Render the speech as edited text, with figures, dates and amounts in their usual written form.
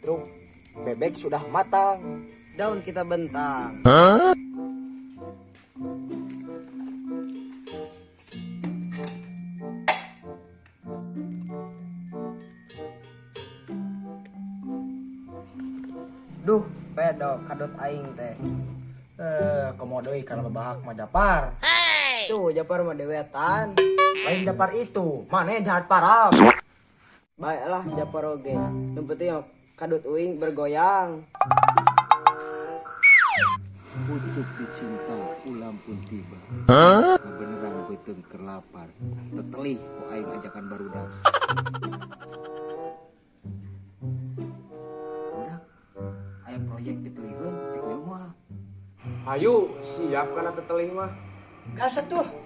Truk bebek sudah matang. Daun kita bentang. Duh, pedo kadut aing teh. Eh, komo deui kana babahak mah Japar. Tuh, Japar mah dewetan. Lain Japar itu, mana jahat parah. Baiklah Japar oge. Nu penting kadut uing bergoyang. Pucuk dicinta ulam pun tiba. Beneran beuteung keur lapar. Tetelih ku aing ajakan barudak. Budak, aya proyek ditelihkeun tek milu moal? Hayu, siap kana tetelih mah. Gas atuh.